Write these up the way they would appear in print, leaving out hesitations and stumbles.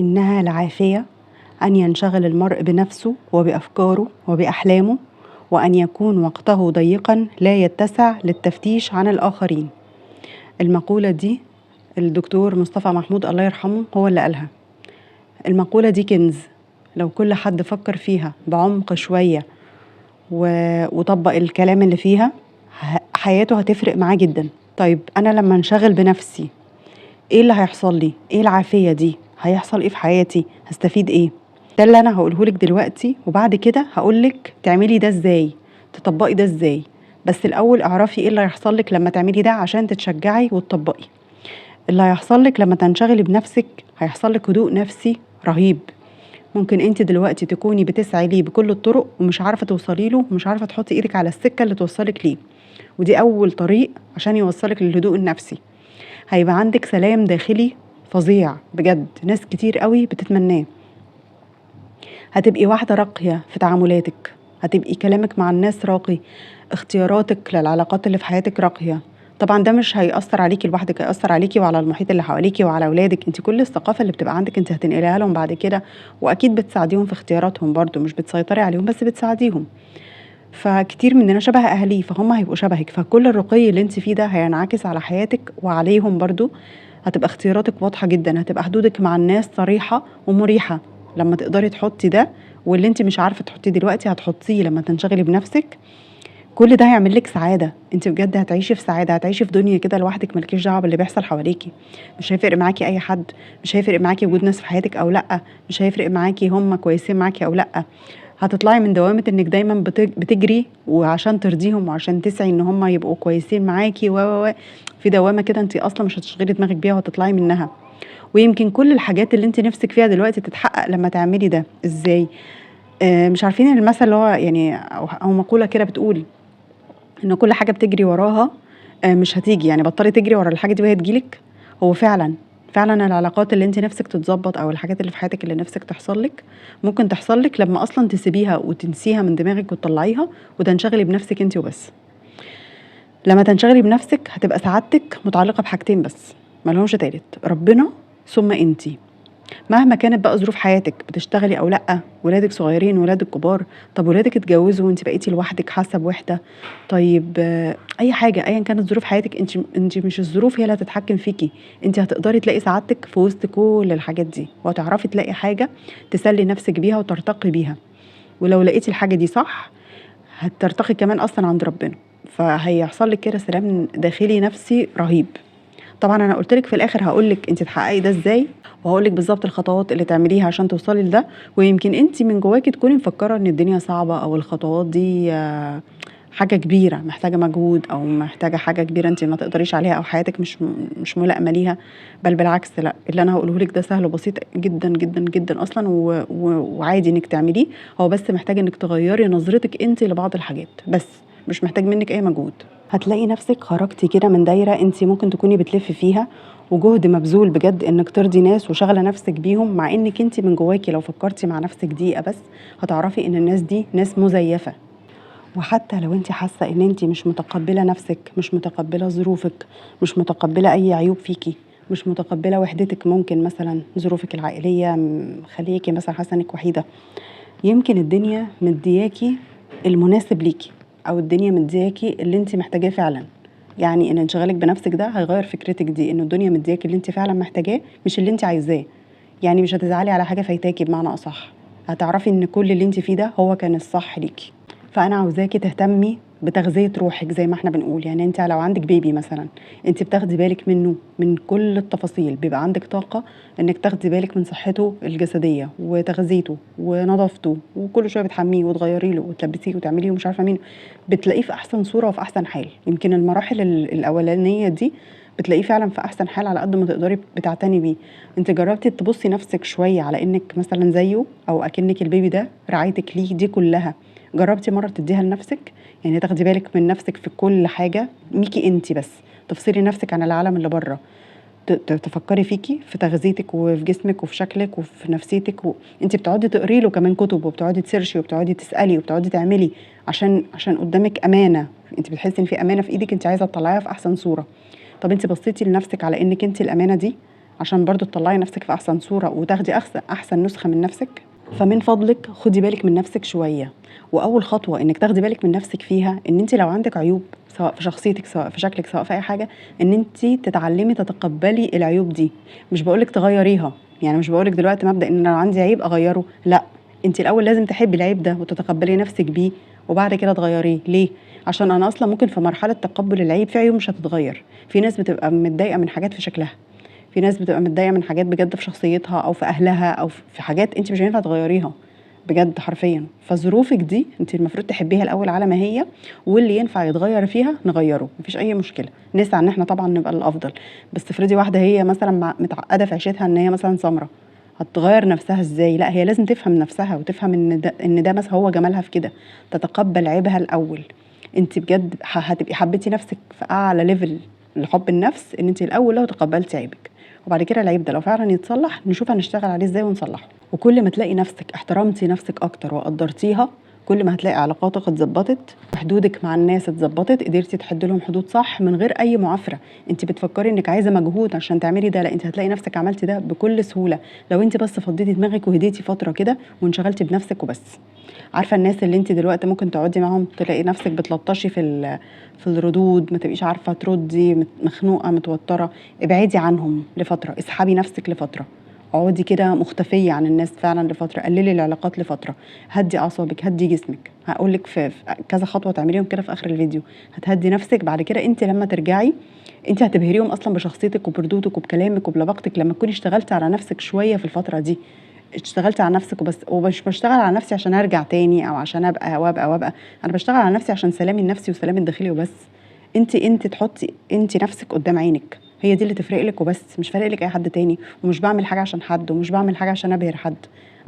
إنها العافية أن ينشغل المرء بنفسه وبأفكاره وبأحلامه، وأن يكون وقته ضيقا لا يتسع للتفتيش عن الآخرين. المقولة دي الدكتور مصطفى محمود الله يرحمه هو اللي قالها. المقولة دي كنز، لو كل حد فكر فيها بعمق شوية وطبق الكلام اللي فيها حياته هتفرق معاه جدا. طيب أنا لما انشغل بنفسي إيه اللي هيحصل لي؟ إيه العافية دي؟ هيحصل إيه في حياتي؟ هستفيد إيه؟ ده اللي أنا هقوله لك دلوقتي، وبعد كده هقولك تعملي ده إزاي، تطبقي ده إزاي. بس الأول اعرفي إيه اللي هيحصل لك لما تعملي ده عشان تتشجعي وتطبقي. اللي هيحصل لك لما تنشغلي بنفسك هيحصل لك هدوء نفسي رهيب. ممكن انت دلوقتي تكوني بتسعي ليه بكل الطرق ومش عارفة توصلي له، ومش عارفة تحطي ايدك على السكة اللي توصلك ليه، ودي أول طريق عشان يوصلك للهدوء النفسي. هيبقى عندك سلام داخلي فظيع بجد، ناس كتير قوي بتتمناه. هتبقي واحدة راقية في تعاملاتك، هتبقي كلامك مع الناس راقي، اختياراتك للعلاقات اللي في حياتك راقية. طبعا ده مش هيأثر عليكي لوحدك، هيأثر عليكي وعلى المحيط اللي حواليكي وعلى أولادك. انت كل الثقافة اللي بتبقى عندك انت هتنقليها لهم بعد كده، وأكيد بتساعديهم في اختياراتهم برضو، مش بتسيطري عليهم بس بتساعديهم. فكتير مننا شبه أهاليه، فهم هيبقوا شبهك، فكل الرقي اللي انت فيه ده هينعكس على حياتك وعليهم برضو. هتبقى اختياراتك واضحة جدا، هتبقى حدودك مع الناس صريحة ومريحة لما تقدري تحطي ده، واللي انت مش عارفة تحطيه دلوقتي هتحطيه لما تنشغلي بنفسك. كل ده هيعمل لك سعادة، انت بجد هتعيشي في سعادة، هتعيشي في دنيا كده لوحدك، مالكيش دعوة باللي بيحصل حواليكي. مش هيفرق معاكي اي حد، مش هيفرق معاكي وجود ناس في حياتك او لا، مش هيفرق معاكي هم كويسين معاكي او لا. هتطلعي من دوامة انك دايما بتجري وعشان ترضيهم وعشان تسعي ان هم يبقوا كويسين معاكي و في دوامة كده انت اصلا مش هتشغلي دماغك بيها وهتطلعي منها. ويمكن كل الحاجات اللي انت نفسك فيها دلوقتي تتحقق لما تعملي ده. ازاي؟ مش عارفين المثل اللي هو يعني او مقولة كده بتقول ان كل حاجة بتجري وراها مش هتيجي، يعني بطلي تجري ورا الحاجة دي وهي تجيلك. هو فعلا فعلا العلاقات اللي انت نفسك تتظبط او الحاجات اللي في حياتك اللي نفسك تحصل لك ممكن تحصل لك لما اصلا تسيبيها وتنسيها من دماغك وتطلعيها وتنشغلي بنفسك انت وبس. لما تنشغلي بنفسك هتبقى سعادتك متعلقة بحاجتين بس مالهمش تالت، ربنا ثم انت. مهما كانت بقى ظروف حياتك، بتشتغلي او لا، ولادك صغيرين ولادك كبار، طب ولادك اتجوزوا وانت بقيتي لوحدك حاسه بوحده، طيب اي حاجة ايا كانت ظروف حياتك، انت مش الظروف هي اللي هتتحكم فيكي، انت هتقدري تلاقي سعادتك في وسط كل الحاجات دي، وهتعرفي تلاقي حاجة تسلي نفسك بيها وترتقي بيها. ولو لقيتي الحاجة دي صح هترتقي كمان اصلا عند ربنا، فهيحصل لك كده سلام داخلي نفسي رهيب. طبعا انا قلت لك في الاخر هقول لك انت تحققي ده ازاي، وهقول لك بالظبط الخطوات اللي تعمليها عشان توصلي لده. ويمكن انت من جواكي تكوني مفكرة ان الدنيا صعبة او الخطوات دي حاجة كبيرة محتاجه مجهود او محتاجه حاجة كبيرة انت ما تقدريش عليها او حياتك مش ملائمه ليها، بل بالعكس لا، اللي انا هقوله لك ده سهل وبسيط جدا جدا جدا اصلا وعادي انك تعمليه. هو بس محتاج انك تغيري نظرتك انت لبعض الحاجات بس، مش محتاج منك اي مجهود. هتلاقي نفسك خرجتي كده من دايرة انت ممكن تكوني بتلفي فيها وجهد مبذول بجد انك ترضي ناس وشغله نفسك بيهم، مع انك انت من جواكي لو فكرتي مع نفسك دقيقة بس هتعرفي ان الناس دي ناس مزيفة. وحتى لو انت حاسه ان انت مش متقبله نفسك، مش متقبله ظروفك، مش متقبله اي عيوب فيكي، مش متقبله وحدتك، ممكن مثلا ظروفك العائلية مخليكي مثلا حاسه انك وحيده، يمكن الدنيا مدياكي المناسب ليكي او الدنيا مدياكي اللي انت محتاجاه فعلا. يعني ان انشغالك بنفسك ده هيغير فكرتك دي، ان الدنيا مدياكي اللي انت فعلا محتاجاه مش اللي انت عايزاه. يعني مش هتزعلي على حاجة فايتاكي، بمعنى اصح هتعرفي ان كل اللي انت فيه ده هو كان الصح ليكي. فانا عاوزاكي تهتمي بتغذيه روحك زي ما احنا بنقول. يعني انت لو عندك بيبي مثلا انت بتاخدي بالك منه من كل التفاصيل، بيبقى عندك طاقة انك تاخدي بالك من صحته الجسدية وتغذيته ونظافته، وكل شوية بتحميه وتغيري له وتلبسيه وتعمليه ومش عارفه مين، بتلاقيه في احسن صوره وفي احسن حال. يمكن المراحل الاولانية دي بتلاقيه فعلا في احسن حال على قد ما تقدري بتعتني بيه. انت جربتي تبصي نفسك شوية على انك مثلا زيه او اكنك البيبي ده، رعايتك ليه دي كلها جربتي مرة تديها لنفسك؟ يعني تاخدي بالك من نفسك في كل حاجة ميكي انت بس، تفصلي نفسك عن العالم اللي بره، تفكري فيكي في تغذيتك وفي جسمك وفي شكلك وفي نفسيتك انت بتقعدي تقري له كمان كتب، وبتقعدي تسيرشي وبتقعدي تسالي وبتقعدي تعملي عشان قدامك امانه، انت بتحسي ان في امانه في ايدك انت عايزه تطلعيها في احسن صوره. طب انت بصيتي لنفسك على انك انت الامانة دي، عشان برضو تطلعي نفسك في احسن صوره وتاخدي احسن نسخه من نفسك. فمن فضلك خدي بالك من نفسك شوية. واول خطوة انك تاخدي بالك من نفسك فيها ان انت لو عندك عيوب، سواء في شخصيتك، سواء في شكلك، سواء في اي حاجة، ان انت تتعلمي تتقبلي العيوب دي. مش بقولك تغيريها، يعني مش بقولك دلوقتي مبدا ان انا لو عندي عيب اغيره، لا، انت الاول لازم تحبي العيب ده وتتقبلي نفسك بيه وبعد كده تغيريه. ليه؟ عشان انا اصلا ممكن في مرحلة تقبل العيب في عيوب مش هتتغير. في ناس بتبقى متضايقة من حاجات في شكلها، في ناس بتبقى متضايقة من حاجات بجد في شخصيتها او في اهلها او في حاجات انت مش هينفع تغيريها بجد حرفيا. فظروفك دي انت المفروض تحبيها الاول على ما هي، واللي ينفع يتغير فيها نغيره، مفيش اي مشكلة. نسعى ان احنا طبعا نبقى الافضل. بس افرضي واحدة هي مثلا متعقده في عيشتها ان هي مثلا سمرة، هتغير نفسها ازاي؟ لا، هي لازم تفهم نفسها وتفهم ان ده مثلا هو جمالها في كده، تتقبل عيبها الاول. انت بجد هتبقي حبيتي نفسك في اعلى level لحب النفس ان انت الاول لو تقبلتي عيبك، وبعد كده العيب ده لو فعلا يتصلح نشوف هنشتغل عليه ازاي ونصلحه. وكل ما تلاقي نفسك احترمتي نفسك اكتر وقدرتيها، كل ما هتلاقي علاقاتك اتظبطت، وحدودك مع الناس اتظبطت، قدرتي تحدي لهم حدود صح من غير اي معافره. انت بتفكري انك عايزه مجهود عشان تعملي ده، لا، انت هتلاقي نفسك عملتي ده بكل سهولة لو انت بس فضيتي دماغك وهديتي فترة كده وانشغلتي بنفسك وبس. عارفه الناس اللي انت دلوقتي ممكن تقعدي معاهم تلاقي نفسك بتلطشي في الردود، ما تبقيش عارفه تردي، مخنوقه، متوترة، ابعدي عنهم لفترة، اسحبي نفسك لفترة، اقعدي كده مختفيه عن الناس فعلا لفترة، قللي العلاقات لفترة، هدي اعصابك، هدي جسمك. هقول لك في كذا خطوة تعمليهم كده في اخر الفيديو، هتهدي نفسك. بعد كده انت لما ترجعي انت هتبهريهم اصلا بشخصيتك وبردودك وبكلامك وبلباقتك لما تكوني اشتغلتي على نفسك شوية في الفترة دي. اشتغلت على نفسك وبس، ومش بشتغل على نفسي عشان ارجع تاني او عشان ابقى وابقى وابقى، انا بشتغل على نفسي عشان سلامي النفسي وسلامي الداخلي وبس. انت تحطي انت نفسك قدام عينك، هي دي اللي تفرق لك وبس، مش فارق لك اي حد تاني. ومش بعمل حاجة عشان حد، ومش بعمل حاجة عشان ابهر حد،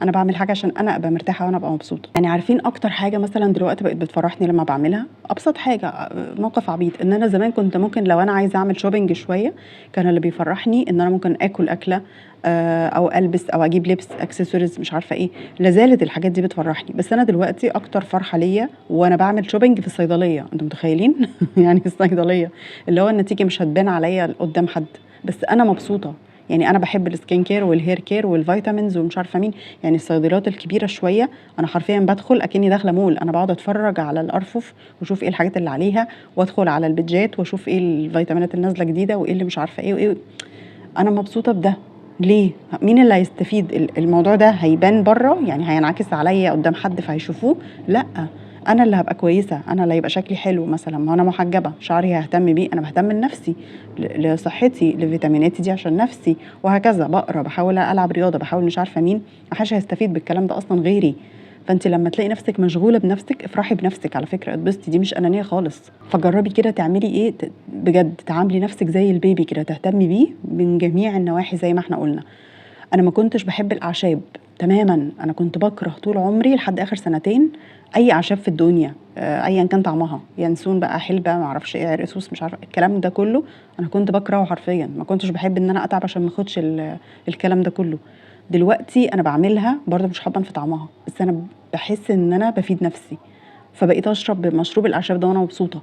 انا بعمل حاجة عشان انا ابقى مرتاحة وانا ابقى مبسوطة. يعني عارفين اكتر حاجة مثلا دلوقتي بقت بتفرحني لما بعملها، ابسط حاجة، موقف عبيط، ان انا زمان كنت ممكن لو انا عايزه اعمل shopping شوية كان اللي بيفرحني ان انا ممكن اكل اكله او البس او اجيب لبس، اكسسوارز، مش عارفه ايه. لازالت الحاجات دي بتفرحني، بس انا دلوقتي اكتر فرحه ليا وانا بعمل shopping في الصيدلية. انتم متخيلين؟ يعني الصيدلية اللي هو النتيجة مش هتبان عليا قدام حد، بس انا مبسوطة. يعني انا بحب ال skin care وال hair care وال vitamins ومش عارفه مين. يعني الصيدليات الكبيرة شوية انا حرفيا بدخل اكني داخله مول، انا بقعد اتفرج على الارفف واشوف ايه الحاجات اللي عليها، وادخل على البيدجات واشوف ايه الفيتامينات اللي نازله جديدة وايه اللي مش عارفه ايه وايه. انا مبسوطة بده. ليه؟ مين اللي هيستفيد؟ الموضوع ده هيبان بره، يعني هينعكس عليا قدام حد فهيشوفوه؟ لا، انا اللي هبقى كويسة، انا اللي هيبقى شكلي حلو مثلا، ما انا محجبة، شعري ههتم بيه، انا بهتم لنفسي، لصحتي، لفيتاميناتي دي عشان نفسي، وهكذا. بقرا، بحاول العب رياضة، بحاول مش عارفه مين، محدش هيستفيد بالكلام ده اصلا غيري. فانت لما تلاقي نفسك مشغولة بنفسك افرحي بنفسك، على فكرة اتبسطي، دي مش انانية خالص. فجربي كده تعملي ايه بجد، تعاملي نفسك زي البيبي كده، تهتمي بيه من جميع النواحي زي ما احنا قلنا. انا ما كنتش بحب الاعشاب تماما، انا كنت بكره طول عمري لحد اخر سنتين اي اعشاب في الدنيا، ايا كان طعمها، ينسون بقى، حلبة، ما اعرفش ايه، عرقسوس، مش عارفه الكلام ده كله، انا كنت بكرهه حرفيا. ما كنتش بحب ان انا اتعب عشان ما اخدش الكلام ده كله. دلوقتي انا بعملها برضه مش حابة في طعمها، بس انا بحس ان انا بفيد نفسي، فبقيت اشرب مشروب الاعشاب ده وانا مبسوطة.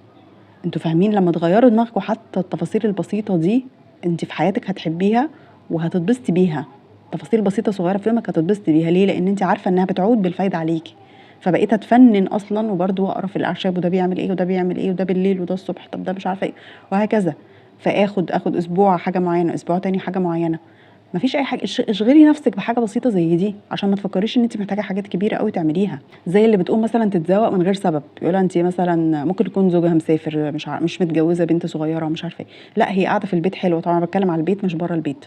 انتوا فاهمين؟ لما تغيروا دماغكم حتى التفاصيل البسيطة دي انت في حياتك هتحبيها وهتتبسطي بيها. تفاصيل بسيطة صغيرة في يومك هتتبسطي بيها. ليه؟ لان انت عارفه انها بتعود بالفايده عليكي. فبقيت اتفنن اصلا، وبرده اقرا في الاعشاب، وده بيعمل ايه وده بيعمل ايه، وده بالليل وده الصبح، طب ده مش عارفه ايه، وهكذا. فاخد اسبوع حاجة معينة، اسبوع تاني حاجة معينة. مفيش اي حاجة، اشغلي نفسك بحاجة بسيطة زي دي عشان ما تفكريش ان انت محتاجه حاجات كبيرة قوي تعمليها. زي اللي بتقوم مثلا تتزوق من غير سبب، يقولها انت مثلا ممكن يكون زوجها مسافر، مش متجوزة، بنت صغيرة، مش عارفه ايه، لا هي قاعدة في البيت حلوة. طبعا بتكلم على البيت مش بره البيت.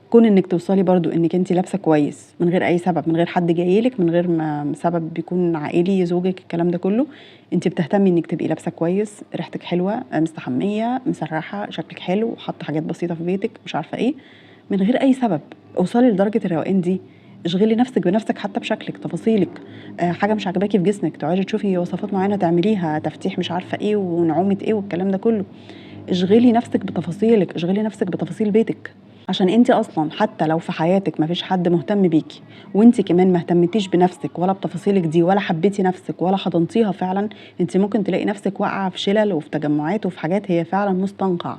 كون انك توصلي برضو انك انت لابسه كويس من غير اي سبب، من غير حد جايلك، من غير ما سبب بيكون عائلي، زوجك، الكلام ده كله، انت بتهتمي انك تبقي لابسه كويس، ريحتك حلوة، مستحميه، مسرحه، شكلك حلو، حاطه حاجات بسيطة في بيتك، مش عارفه ايه، من غير اي سبب. اوصلي لدرجة الروقان دي. اشغلي نفسك بنفسك حتى بشكلك، تفاصيلك، حاجة مش عاجباكي في جسمك تقعدي تشوفي وصفات معينة تعمليها، تفتيح مش عارفه ايه، ونعومه ايه، والكلام ده كله. اشغلي نفسك بتفاصيلك، اشغلي نفسك بتفاصيل بيتك، عشان انت اصلا حتى لو في حياتك مفيش حد مهتم بيكي، وانت كمان ما اهتمتيش بنفسك ولا بتفاصيلك دي، ولا حبيتي نفسك ولا حضنتيها فعلا، انت ممكن تلاقي نفسك واقعه في شلل وفي تجمعات وفي حاجات هي فعلا مستنقع.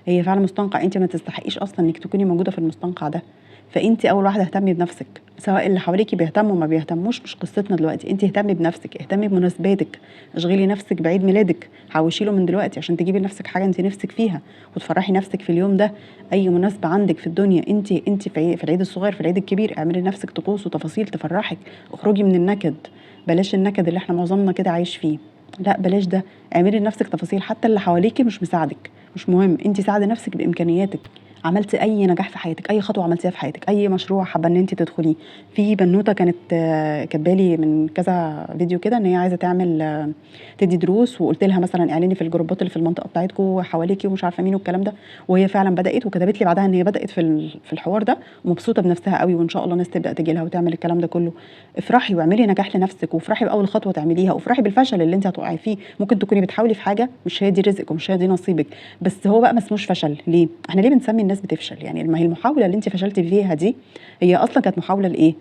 هي فعلا مستنقع، انت ما تستحقيش اصلا انك تكوني موجودة في المستنقع ده. فانت اول واحدة اهتمي بنفسك، سواء اللي حواليكي بيهتموا ما بيهتموش مش قصتنا دلوقتي، انت اهتمي بنفسك، اهتمي بمناسباتك، اشغلي نفسك بعيد ميلادك، حوشي له من دلوقتي عشان تجيبي لنفسك حاجة انت نفسك فيها وتفرحي نفسك في اليوم ده. اي مناسبة عندك في الدنيا، انت في العيد الصغير، في العيد الكبير، اعملي لنفسك طقوس وتفاصيل تفرحك، اخرجي من النكد، بلاش النكد اللي احنا معظمنا كده عايش فيه، لا بلاش ده، اعملي لنفسك تفاصيل. حتى اللي حواليكي مش مساعدك مش مهم، انت ساعدي نفسك بامكانياتك. عملتي اي نجاح في حياتك، اي خطوة عملتيها في حياتك، اي مشروع حابة ان انت تدخليه. في بنوته كانت كاتبالي من كذا فيديو كده ان هي عايزه تعمل تدي دروس، وقلت لها مثلا اعلني في الجروبات اللي في المنطقة بتاعتكم وحواليكي ومش عارفه مين والكلام ده، وهي فعلا بدات وكتبت لي بعدها ان هي بدات في الحوار ده ومبسوطة بنفسها قوي، وان شاء الله الناس تبدا تجي لها وتعمل الكلام ده كله. افرحي واعملي نجاح لنفسك، وافرحي باول خطوة تعمليها، وافرحي بالفشل اللي انت هتقعي فيه. ممكن تكوني بتحاولي في حاجة مش هي دي رزقك ومش هي دي نصيبك، بس هو بقى ما اسموش فشل. ليه؟ احنا ليه بنسمي الناس بتفشل؟ يعني ما هي المحاولة اللي انت فشلتي فيها دي هي اصلا كانت محاولة لايه؟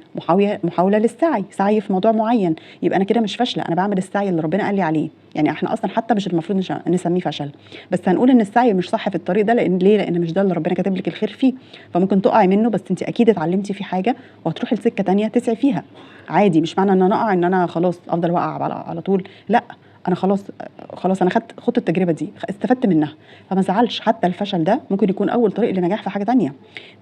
محاولة للسعي، سعي في موضوع معين، يبقى انا كده مش فاشلة، انا بعمل السعي اللي ربنا قال لي عليه. يعني احنا اصلا حتى مش المفروض نسميه فشل، بس هنقول ان السعي مش صح في الطريق ده، لان ليه؟ لان مش ده اللي ربنا كاتب لك الخير فيه، فممكن تقعي منه، بس انت اكيد اتعلمتي فيه حاجة وهتروحي لسكه ثانية تسعي فيها عادي. مش معنى ان انا اقع ان انا خلاص افضل واقعه على طول، لا، انا خلاص انا خدت التجربة دي، استفدت منها، فما ازعلش. حتى الفشل ده ممكن يكون اول طريق لنجاح في حاجة تانية.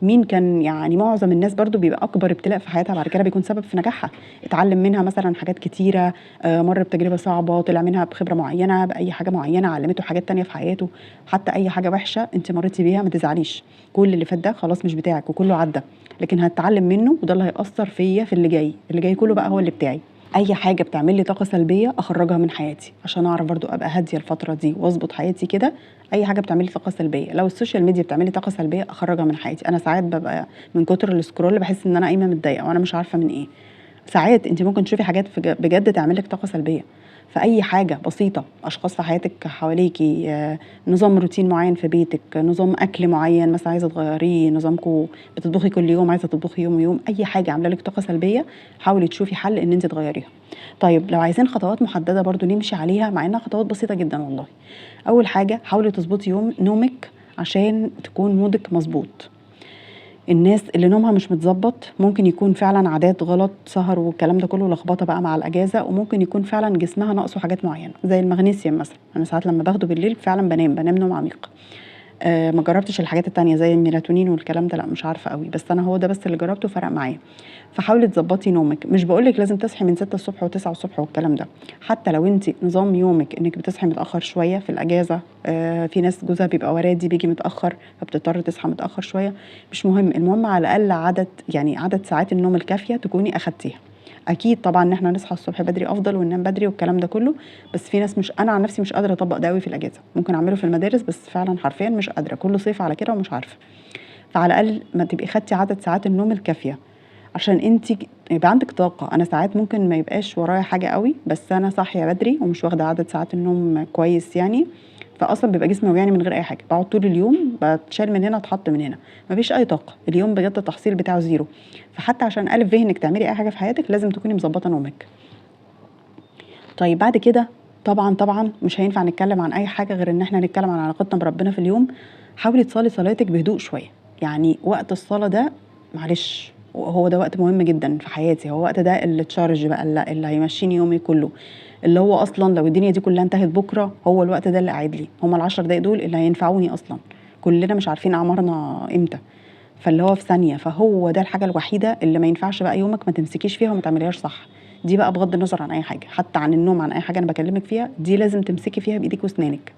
مين كان يعني معظم الناس برضو بيبقى اكبر ابتلاء في حياتها بعد كده بيكون سبب في نجاحها، اتعلم منها مثلا حاجات كتيرة، مر بتجربه صعبة طلع منها بخبره معينة، باي حاجة معينة علمته حاجات تانية في حياته. حتى اي حاجة وحشة انت مريتي بيها ما تزعليش، كل اللي فات ده خلاص مش بتاعك وكله عدى، لكن هتعلم منه، وده اللي هيأثر فيا في اللي جاي، اللي جاي كله بقى هو اللي بتاعي. اي حاجة بتعمل لي طاقة سلبية اخرجها من حياتي عشان اعرف برضو ابقى هادية الفترة دي واظبط حياتي كده. اي حاجة بتعمل لي طاقة سلبية، لو ال social media بتعمل لي طاقة سلبية اخرجها من حياتي. انا ساعات ببقى من كتر ال scroll بحس ان انا قايمة متضايقة وانا مش عارفه من ايه. ساعات انت ممكن تشوفي حاجات بجد تعمل لك طاقة سلبية. فاي حاجة بسيطة، اشخاص في حياتك حواليكي، نظام روتين معين في بيتك، نظام اكل معين مثلا عايزه تغيريه، نظامكم بتطبخي كل يوم عايزه تطبخي يوم ويوم، اي حاجة عامله لك طاقة سلبية حاولي تشوفي حل ان انت تغيريها. طيب لو عايزين خطوات محددة برضو نمشي عليها، مع انها خطوات بسيطة جدا والله. اول حاجة حاولي تظبطي يوم نومك عشان تكون mood ك مظبوط. الناس اللي نومها مش متظبط ممكن يكون فعلا عادات غلط، سهر والكلام ده كله، لخبطة بقى مع الاجازة، وممكن يكون فعلا جسمها ناقصه حاجات معينة زي المغنيسيوم مثلا. انا ساعات لما باخده بالليل فعلا بنام نوم عميق. ما جربتش الحاجات التانية زي الميلاتونين والكلام ده، لا مش عارفه قوي، بس انا هو ده بس اللي جربته فرق معايا. فحاولي تظبطي نومك. مش بقولك لازم تصحي من 6 الصبح و9 الصبح والكلام ده، حتى لو انت نظام يومك انك بتصحي متاخر شوية في الاجازة، في ناس جوزها بيبقى ورادي بيجي متاخر فبتضطر تصحى متاخر شوية، مش مهم، المهم على الاقل عدد ساعات النوم الكافيه تكوني اخدتيها. اكيد طبعا ان احنا نصحى الصبح بدري افضل وننام بدري والكلام ده كله، بس في ناس مش، انا عن نفسي مش قادرة اطبق ده قوي في الاجازة، ممكن اعمله في المدارس بس فعلا حرفيا مش قادرة، كل صيف على كده ومش عارفه. فعلى الاقل ما تبقي خدتي عدد ساعات النوم الكافيه عشان انت يبقى عندك طاقة. انا ساعات ممكن ما يبقاش ورايا حاجة قوي بس انا صاحية بدري ومش واخده عدد ساعات النوم كويس يعني، فاصلا بيبقى جسمي وجعني من غير اي حاجة، بقعد طول اليوم بتشال من هنا اتحط من هنا، مفيش اي طاقة، اليوم بجد التحصيل بتاعه zero. فحتى عشان الف به انك تعملي اي حاجة في حياتك لازم تكوني مظبطه نومك. طيب بعد كده طبعا مش هينفع نتكلم عن اي حاجة غير ان احنا نتكلم عن علاقتنا بربنا في اليوم. حاولي تصلي صلاتك بهدوء شوية، يعني وقت الصلاة ده معلش هو ده وقت مهم جدا في حياتي، هو وقت ده اللي تشارج بقى اللي هيمشيني يومي كله، اللي هو اصلا لو الدنيا دي كلها انتهت بكره هو الوقت ده اللي قاعد لي، هما ال10 دقايق دول اللي هينفعوني اصلا، كلنا مش عارفين اعمارنا امتى، فاللي هو في ثانية، فهو ده الحاجة الوحيدة اللي ما ينفعش بقى يومك ما تمسكيش فيها وما تعمليهاش صح. دي بقى بغض النظر عن اي حاجة، حتى عن النوم، عن اي حاجة انا بكلمك فيها، دي لازم تمسكي فيها بايديك واسنانك.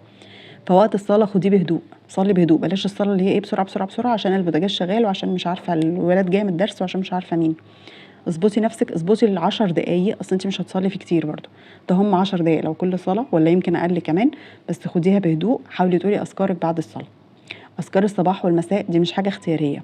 فوقت الصلاة خديه بهدوء، صلي بهدوء، بلاش الصلاة اللي هي ايه بسرعة بسرعة بسرعة عشان البوتاجاز شغال وعشان مش عارفه الولاد جاية من الدرس وعشان مش عارفه مين. اظبطي نفسك، اظبطي ال10 دقايق، اصل انت مش هتصلي في كتير برضو، ده هم 10 دقايق لو كل صلاة ولا يمكن اقل كمان، بس خديها بهدوء. حاولي تقولي اذكارك بعد الصلاة. اذكار الصباح والمساء دي مش حاجة اختيارية،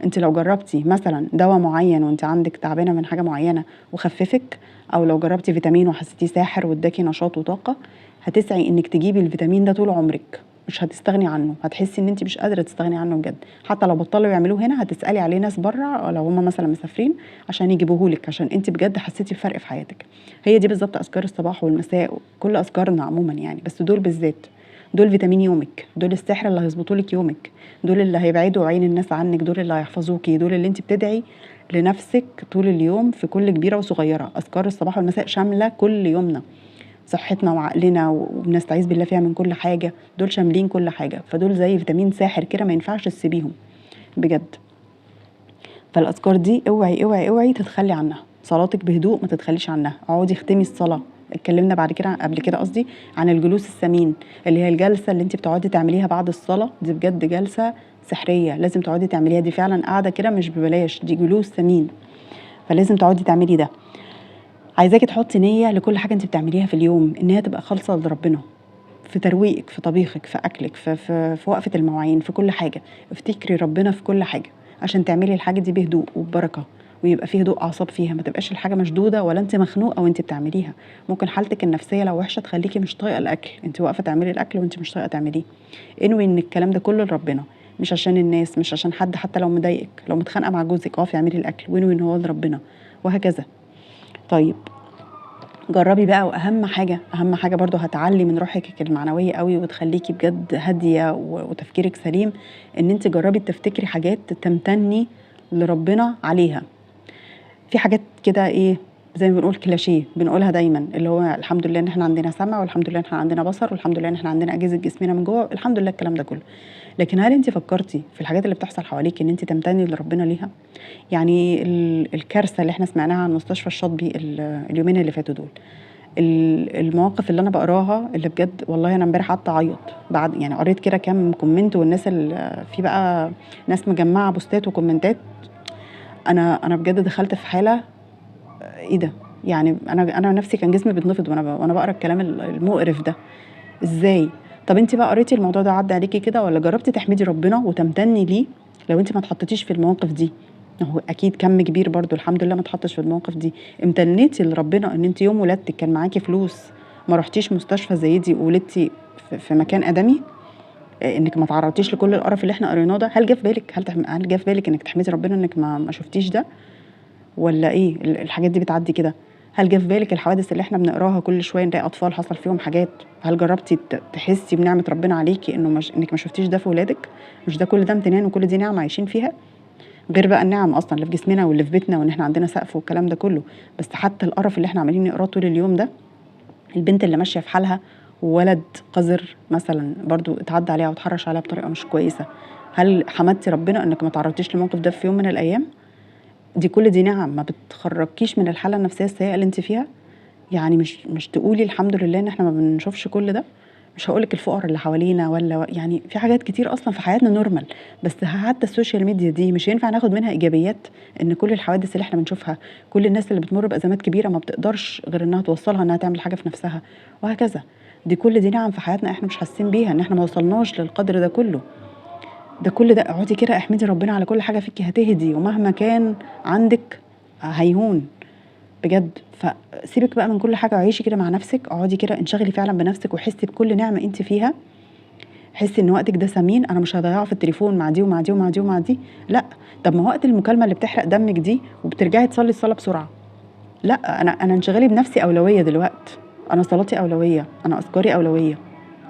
انت لو جربتي مثلا دواء معين وانت عندك تعبانة من حاجة معينة وخففك، او لو جربتي فيتامين وحسيتيه ساحر واداكي نشاط وطاقة، هتسعي انك تجيبي الفيتامين ده طول عمرك، مش هتستغني عنه، هتحسي ان انت مش قادرة تستغني عنه بجد. حتى لو بطلوا يعملوه هنا هتسالي عليه ناس بره لو هم مثلا مسافرين عشان يجيبوهولك، عشان انت بجد حسيتي بفرق في حياتك. هي دي بالظبط اذكار الصباح والمساء، كل اذكارنا عموما يعني، بس دول بالذات دول فيتامين يومك، دول السحر اللي هيظبطوا لك يومك، دول اللي هيبعدوا عين الناس عنك، دول اللي هيحفظوكي، دول اللي انت بتدعي لنفسك طول اليوم في كل كبيرة وصغيره. اذكار الصباح والمساء شاملة كل يومنا، صحتنا وعقلنا، وبنستعيذ بالله فيها من كل حاجة، دول شاملين كل حاجة. فدول زي فيتامين ساحر كده، ما ينفعش تسيبيهم بجد. فالاذكار دي اوعي اوعي اوعي تتخلي عنها. صلاتك بهدوء ما تتخليش عنها، اقعدي اختمي الصلاة. اتكلمنا بعد كده قبل كده قصدي عن الجلوس الثمين، اللي هي الجلسة اللي انت بتقعدي تعمليها بعد الصلاة، دي بجد جلسه سحريه لازم تقعدي تعمليها، دي فعلا قاعدة كده مش ببلاش، دي جلوس ثمين، فلازم تقعدي تعملي ده. عايزاكي تحطي نيه لكل حاجة انت بتعمليها في اليوم، ان هي تبقى خالصة لربنا، في ترويقك، في طبيخك، في اكلك، في في, في وقفه المواعين، في كل حاجة. افتكري ربنا في كل حاجة عشان تعملي الحاجة دي بهدوء وببركه، ويبقى فيه هدوء اعصاب فيها، ما تبقاش الحاجة مشدودة ولا انت مخنوقه وانت بتعمليها. ممكن حالتك النفسية لو وحشة تخليكي مش طايقة الاكل، انت واقفة تعملي الاكل وانت مش طايقة تعمليه. انوي ان الكلام ده كله لربنا، مش عشان الناس، مش عشان حد، حتى لو مضايقك، لو متخانقه مع جوزك اقفي اعملي الاكل وانوي ان هو لربنا، وهكذا. طيب جربي بقى، واهم حاجة، اهم حاجة برضو هتعلي من روحك المعنوية قوي وتخليكي بجد هادية وتفكيرك سليم، ان انت جربي تفتكري حاجات تمتني لربنا عليها. في حاجات كده ايه زي ما بنقول كلاشيه بنقولها دايما، اللي هو الحمد لله ان احنا عندنا سمع، والحمد لله ان احنا عندنا بصر، والحمد لله ان احنا عندنا اجهزة جسمنا من جوه، الحمد لله الكلام ده كله. لكن هل انت فكرتي في الحاجات اللي بتحصل حواليك ان انت تمتني لربنا ليها؟ يعني الكارثة اللي احنا سمعناها عن مستشفى الشاطبي اليومين اللي فاتوا دول، المواقف اللي انا بقراها اللي بجد والله انا امبارح قعدت اعيط بعد، يعني قريت كده كام comment، والناس اللي في بقى ناس مجمعة بوستات وكومنتات، انا بجد دخلت في حاله ايه ده. يعني انا نفسي كان جسمي بيتنفض وانا بقرا الكلام المقرف ده. ازاي؟ طب انت بقى قريتي الموضوع ده عدى عليكي كده، ولا جربتي تحمدي ربنا وتمتني ليه لو انت ما اتحطيتيش في المواقف دي؟ هو اكيد كم كبير برضو الحمد لله ما اتحطش في المواقف دي. امتنيتي لربنا ان انت يوم ولادتك كان معاكي فلوس، ما رحتيش مستشفى زي دي وولدتي في مكان ادمي، انك ما تعرضتيش لكل القرف اللي احنا قريناه ده. هل جه في بالك، هل جه في بالك انك تحمدي ربنا انك ما شفتيش ده، ولا ايه الحاجات دي بتعدي كده؟ هل جه في بالك الحوادث اللي احنا بنقراها كل شوية نلاقي اطفال حصل فيهم حاجات؟ هل جربتي تحسي بنعمه ربنا عليكي انه مش انك ما شفتيش ده في ولادك؟ مش ده كل ده امتنان وكل دي نعمه عايشين فيها، غير بقى النعم اصلا اللي في جسمنا واللي في بيتنا وان احنا عندنا سقف والكلام ده كله. بس حتى القرف اللي احنا عمالين نقراه طول اليوم ده، البنت اللي ماشية في حالها وولد قذر مثلا برضو اتعدى عليها واتحرش عليها بطريقة مش كويسة، هل حمدتي ربنا انك ما تعرضتيش للموقف ده في يوم من الايام؟ دي كل دي نعم ما بتخرجكيش من الحالة النفسية السيئة اللي انت فيها. يعني مش تقولي الحمد لله ان احنا ما بنشوفش كل ده. مش هقولك الفقر اللي حوالينا ولا يعني في حاجات كتير اصلا في حياتنا normal، بس حتى ال social media دي مش ينفع ناخد منها ايجابيات؟ ان كل الحوادث اللي احنا بنشوفها، كل الناس اللي بتمر بازمات كبيرة ما بتقدرش غير انها توصلها انها تعمل حاجة في نفسها وهكذا. دي كل دي نعم في حياتنا احنا مش حاسين بيها، ان احنا ما وصلناش للقدر ده كله. ده كل ده اقعدي كده احمدي ربنا على كل حاجة فيكي، هتهدي ومهما كان عندك هيهون بجد. فسيبك بقى من كل حاجة وعيشي كده مع نفسك، اقعدي كده انشغلي فعلا بنفسك وحسي بكل نعمه انت فيها. حسي ان وقتك ده ثمين، انا مش هضيعه في التليفون مع دي ومع دي ومع دي ومع دي، لا. طب ما وقت المكالمة اللي بتحرق دمك دي وبترجعي تصلي الصلاة بسرعة، لا. انا انشغالي بنفسي اولوية دلوقتي، انا صلاتي اولوية، انا اذكاري اولوية،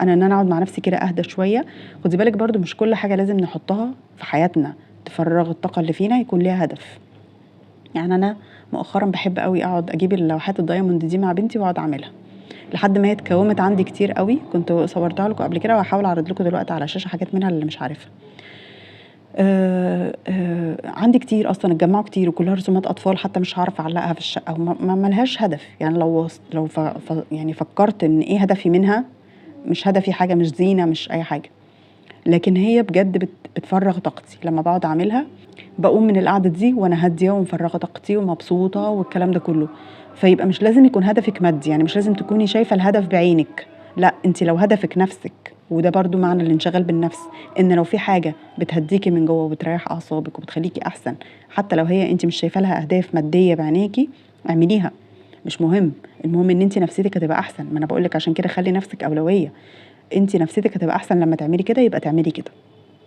انا ان انا اقعد مع نفسي كده اهدى شوية. خدي بالك برضو مش كل حاجة لازم نحطها في حياتنا تفرغ الطاقة اللي فينا، يكون ليها هدف. يعني انا مؤخرا بحب قوي اقعد اجيب اللوحات ال diamond دي مع بنتي واقعد اعملها لحد ما هي اتكومت عندي كتير قوي. كنت صورتها لكم قبل كده وهحاول اعرض لكم دلوقتي على الشاشة حاجات منها اللي مش عارفها. عندي كتير اصلا، اتجمعوا كتير وكلها رسومات اطفال، حتى مش هعرف اعلقها في الشقة وما ملهاش هدف. يعني لو يعني فكرت ان ايه هدفي منها، مش هدفي حاجة، مش زينة، مش اي حاجة، لكن هي بجد بتفرغ طاقتي لما بقعد اعملها. بقوم من القعدة دي وانا هادية ومفرغه طاقتي ومبسوطة والكلام ده كله. فيبقى مش لازم يكون هدفك مادي، يعني مش لازم تكوني شايفه الهدف بعينك، لا، انت لو هدفك نفسك، وده برضو معنى الانشغال بالنفس، ان لو في حاجة بتهديكي من جوه وبتريح اعصابك وبتخليكي احسن، حتى لو هي انت مش شايفه لها اهداف مادية بعينيكي، اعمليها، مش مهم، المهم ان انت نفسيتك هتبقى احسن. ما انا بقولك عشان كده خلي نفسك اولوية، انت نفسيتك هتبقى احسن لما تعملي كده، يبقى تعملي كده.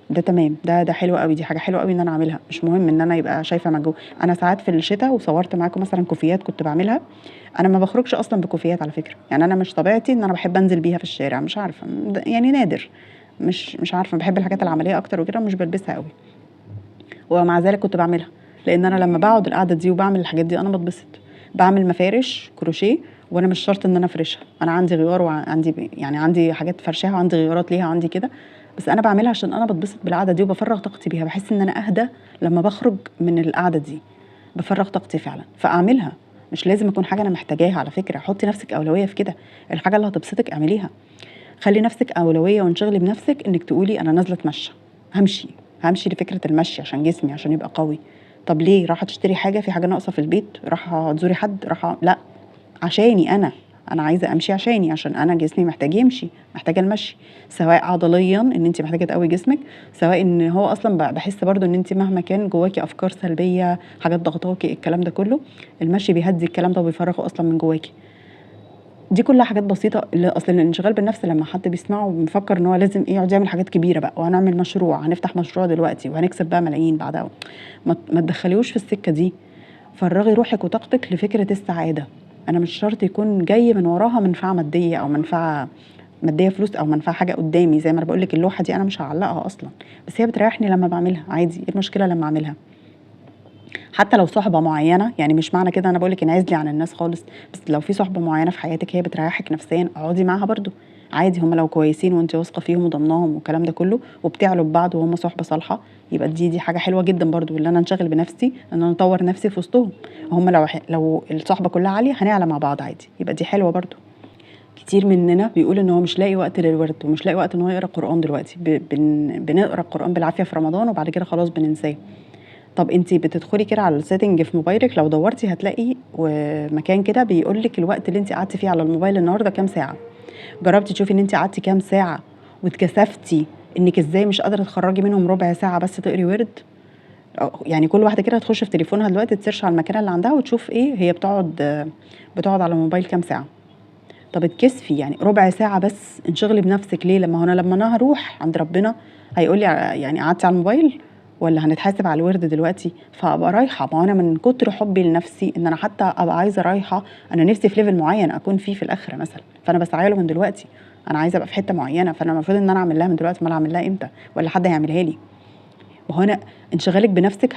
ده تمام، ده حلو قوي، دي حاجة حلوة قوي ان انا اعملها، مش مهم ان انا يبقى شايفه مجهود. انا ساعات في الشتاء وصورت معاكم مثلا كوفيات كنت بعملها، انا ما بخرجش اصلا بكوفيات على فكرة، يعني انا مش طبيعتي ان انا بحب انزل بيها في الشارع، مش عارفه يعني نادر، مش عارفه، بحب الحاجات العملية اكتر وكده، مش بلبسها قوي، ومع ذلك كنت بعملها، لان انا لما بقعد القعدة دي وبعمل الحاجات دي انا بتبسط. بعمل مفارش كروشيه وانا مش شرط ان انا افرشها، انا عندي غيار وعندي يعني عندي حاجات فرشاها وعندي غيارات ليها وعندي كده، بس انا بعملها عشان انا بتبسط بالقعده دي وبفرغ طاقتي بيها، بحس ان انا اهدى لما بخرج من القعدة دي، بفرغ طاقتي فعلا، فاعملها. مش لازم اكون حاجة انا محتاجاها على فكرة، حطي نفسك اولوية في كده، الحاجة اللي هتبسطك اعمليها، خلي نفسك اولوية وانشغلي بنفسك، انك تقولي انا نازله اتمشى، همشي لفكرة المشي عشان جسمي، عشان يبقى قوي. طب ليه؟ راح تشتري حاجة، في حاجة ناقصه في البيت، راح تزوري حد، راح لا، عشاني انا عايزه امشي عشاني، عشان انا جسمي محتاج يمشي، محتاجه المشي، سواء عضليا ان انت محتاجه تقوي جسمك، سواء ان هو اصلا بحس برضو ان انت مهما كان جواكي افكار سلبية، حاجات ضغطاكي، الكلام ده كله، المشي بيهدي الكلام ده وبيفرغه اصلا من جواكي. دي كلها حاجات بسيطة. اصل الانشغال بالنفس لما حد بيسمعه بيفكر ان هو لازم ايه، يقعد يعمل حاجات كبيرة بقى، وهنعمل مشروع، هنفتح مشروع دلوقتي وهنكسب بقى ملايين بعدها. ما تدخليهوش في السكة دي. فرغي روحك وطاقتك لفكرة السعادة. انا مش شرط يكون جاي من وراها منفعه مادية او منفعه مادية فلوس او منفعه حاجة قدامي، زي ما انا بقول لك اللوحة دي انا مش هعلقها اصلا، بس هي بتريحني لما بعملها، عادي، ايه المشكلة لما اعملها؟ حتى لو صحبه معينة، يعني مش معنى كده انا بقول لك انعزلي عن الناس خالص، بس لو في صحبه معينة في حياتك هي بتريحك نفسيا اقعدي معاها برضو عادي، هم لو كويسين وانت واثقة فيهم وضمناهم والكلام ده كله وبتعلوا ببعض وهم صحبه صالحه، يبقى دي حاجة حلوة جدا برضو، اللي انا انشغل بنفسي ان انا اطور نفسي في وسطهم، هم لو الصحبة كلها عالية هنعلى مع بعض عادي، يبقى دي حلوة برضو. كتير مننا بيقول ان هو مش لاقي وقت للورد ومش لاقي وقت ان هو يقرا قران دلوقتي، بنقرا القران بالعافية في رمضان وبعد كده خلاص بننساه. طب انتي بتدخلي كده على ال setting في موبايلك، لو دورتي هتلاقي مكان كده بيقول لك الوقت اللي انتي قعدتي فيه على الموبايل النهارده كام ساعة. جربتي تشوفي ان انتي قعدتي كام ساعة واتكسفتي انك ازاي مش قادرة تخرجي منهم ربع ساعة بس تقري ورد؟ يعني كل واحدة كده تخش في تليفونها دلوقتي ت search على المكان اللي عندها وتشوف ايه هي بتقعد على الموبايل كام ساعة. طب اتكسفي يعني ربع ساعة بس، انشغلي بنفسك ليه؟ لما انا هروح عند ربنا هيقول لي يعني قعدتي على الموبايل ولا هنتحاسب على الورد دلوقتي؟ فابقى رايحة، ما انا من كتر حبي لنفسي ان انا حتى ابقى عايزه رايحة، انا نفسي في level معين اكون فيه في الاخرة مثلا، فانا بسعى له من دلوقتي، انا عايزه ابقى في حتة معينة، فانا المفروض ان انا اعمل لها من دلوقتي، ما انا اعمل لها امتى؟ ولا حد هيعملها لي؟ ما هو انا انشغالك بنفسك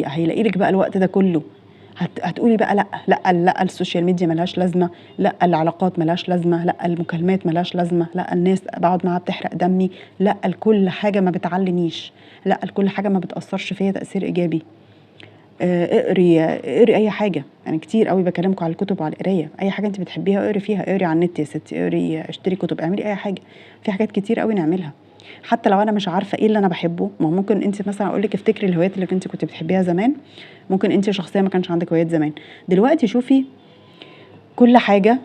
هيلاقي لك بقى الوقت ده كله. هتقولي بقى لا لا لا، ال social media ملهاش لازمه، لا العلاقات ملهاش لازمه، لا المكالمات ملهاش لازمه، لا الناس بقعد معاها بتحرق دمي، لا لكل حاجة ما بتعلنيش، لا لكل حاجة ما بتاثرش فيا تاثير ايجابي. اقري اي حاجة، انا كتير قوي بكلمكم على الكتب وعلى القراية، اي حاجة انت بتحبيها اقري فيها، اقري على النت يا ستي، اقري، اشتري كتب، اعملي اي حاجة، في حاجات كتير قوي نعملها. حتى لو انا مش عارفه ايه اللي انا بحبه، ما ممكن انت مثلا اقول لك افتكري الهوايات اللي انت كنت بتحبيها زمان، ممكن انت شخصيا ما كانش عندك هوايات زمان، دلوقتي شوفي كل حاجة،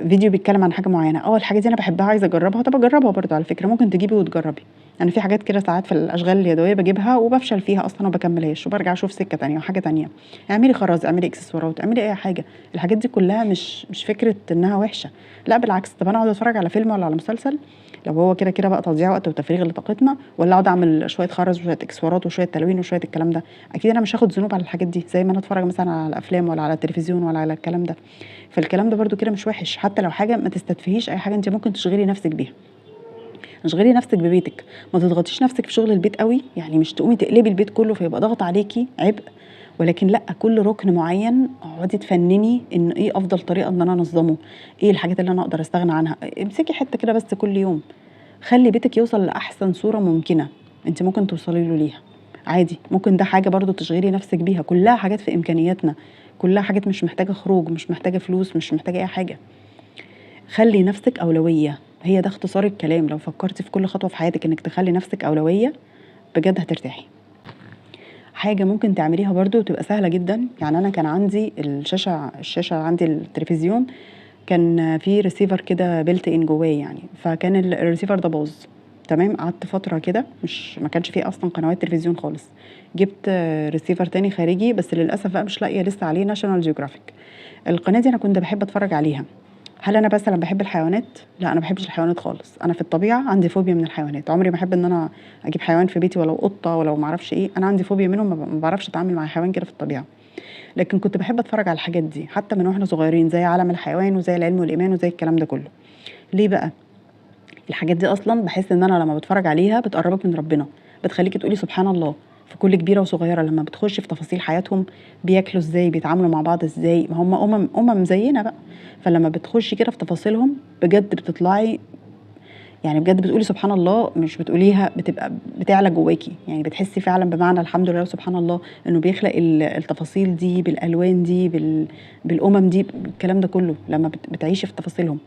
فيديو بيتكلم عن حاجة معينة، اول حاجة دي انا بحبها عايزه اجربها، طب اجربها برضو على فكرة، ممكن تجيبي وتجربي. انا في حاجات كده ساعات في الاشغال اليدوية بجيبها وبفشل فيها اصلا وما بكملهاش، وبرجع اشوف سكة تانية وحاجه تانية. اعملي خرز، اعملي اكسسوارات، اعملي اي حاجة، الحاجات دي كلها مش فكرة انها وحشة، لا بالعكس. طب انا اقعد اتفرج على فيلم ولا على مسلسل لو هو كده كده بقى تضييع وقت وتفريغ لطاقتنا، ولا اقعد اعمل شوية خرز وشوية اكسسوارات وشوية تلوين وشوية الكلام ده؟ اكيد انا مش هاخد ذنوب على الحاجات دي زي ما انا اتفرج مثلا على الافلام ولا على التلفزيون ولا على الكلام ده. فالكلام ده برضو كده مش وحش، حتى لو حاجة ما تستدفيش اي حاجة انت ممكن تشغلي نفسك بيها. اشغلي نفسك ببيتك، ما تضغطيش نفسك في شغل البيت قوي، يعني مش تقومي تقلبي البيت كله فيبقى ضغط عليكي عبء، ولكن لا، كل ركن معين اقعدي تفنني ان ايه افضل طريقه ان انا انظمة، ايه الحاجات اللي انا اقدر استغنى عنها. امسكي حتة كده بس كل يوم، خلي بيتك يوصل لاحسن صوره ممكنة انت ممكن توصلي له ليها عادي. ممكن ده حاجة برضو تشغلي نفسك بيها، كلها حاجات في امكانياتنا، كلها حاجات مش محتاجه خروج، مش محتاجه فلوس، مش محتاجه اي حاجة. خلي نفسك اولوية، هي ده اختصار الكلام. لو فكرتي في كل خطوة في حياتك انك تخلي نفسك اولوية بجد هترتاحي. حاجة ممكن تعمليها برضو وتبقى سهلة جدا، يعني انا كان عندي الشاشة عندي التلفزيون كان في ريسيفر كده built in جواه يعني، فكان الريسيفر ده باظ تمام، قعدت فترة كده ما كانش فيه اصلا قنوات تلفزيون خالص. جبت ريسيفر تاني خارجي، بس للاسف بقى مش لاقيه لسه عليه National Geographic. القناة دي انا كنت بحب اتفرج عليها. هل انا مثلا بحب الحيوانات؟ لا، انا ما بحبش الحيوانات خالص. انا في الطبيعة عندي فوبيا من الحيوانات، عمري ما احب ان انا اجيب حيوان في بيتي، ولو قطة ولو ما اعرفش ايه، انا عندي فوبيا منهم، ما بعرفش اتعامل مع حيوان كده في الطبيعة. لكن كنت بحب اتفرج على الحاجات دي حتى من واحنا صغيرين، زي عالم الحيوان وزي العلم والايمان وزي الكلام ده كله. ليه بقى الحاجات دي اصلا؟ بحس ان انا لما بتفرج عليها بتقربك من ربنا، بتخليكي تقولي سبحان الله في كل كبيرة وصغيره. لما بتخش في تفاصيل حياتهم، بياكلوا ازاي، بيتعاملوا مع بعض ازاي، ما هم امم زينا بقى. فلما بتخشي كده في تفاصيلهم بجد بتطلعي يعني بجد بتقولي سبحان الله، مش بتقوليها بتبقى بتعلى جواكي، يعني بتحسي فعلا بمعنى الحمد لله وسبحان الله انه بيخلق التفاصيل دي بالالوان دي بالامم دي، الكلام ده كله لما بتعيشي في تفاصيلهم.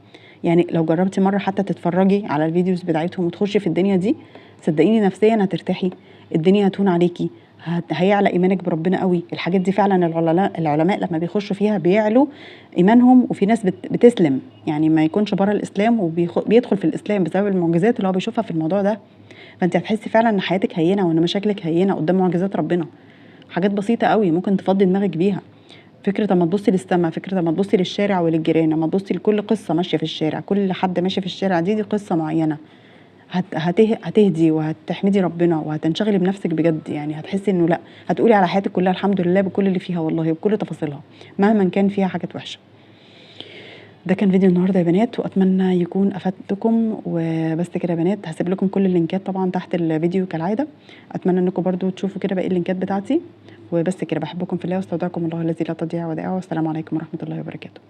يعني لو جربتي مرة حتى تتفرجي على ال videos بتاعتهم وتخشي في الدنيا دي، صدقيني نفسيا هترتاحي، الدنيا هتهون عليكي، هيعلى ايمانك بربنا قوي. الحاجات دي فعلا العلماء لما بيخشوا فيها بيعلوا ايمانهم، وفي ناس بتسلم، يعني ما يكونش بره الاسلام وبيدخل في الاسلام بسبب المعجزات اللي هو بيشوفها في الموضوع ده. فانت هتحسي فعلا ان حياتك هينة وان مشاكلك هينة قدام معجزات ربنا. حاجات بسيطة قوي ممكن تفضي دماغك بيها. فكرة اما تبصي للسما، فكرة اما تبصي للشارع وللجيران، اما تبصي لكل قصة ماشية في الشارع، كل حد ماشي في الشارع دي قصة معينة، هتهدي وهتحمدي ربنا وهتنشغلي بنفسك بجد. يعني هتحسي انه لا، هتقولي على حياتك كلها الحمد لله بكل اللي فيها والله، وبكل تفاصيلها مهما كان فيها حاجات وحشة. ده كان فيديو النهارده يا بنات، واتمنى يكون افدتكم. وبس كده يا بنات، هسيب لكم كل اللينكات طبعا تحت الفيديو كالعادة. اتمنى انكم برضو تشوفوا كده باقي اللينكات بتاعتي. وبس كده، بحبكم في الله واستودعكم الله الذي لا تضيع ودائعه، والسلام عليكم ورحمة الله وبركاته.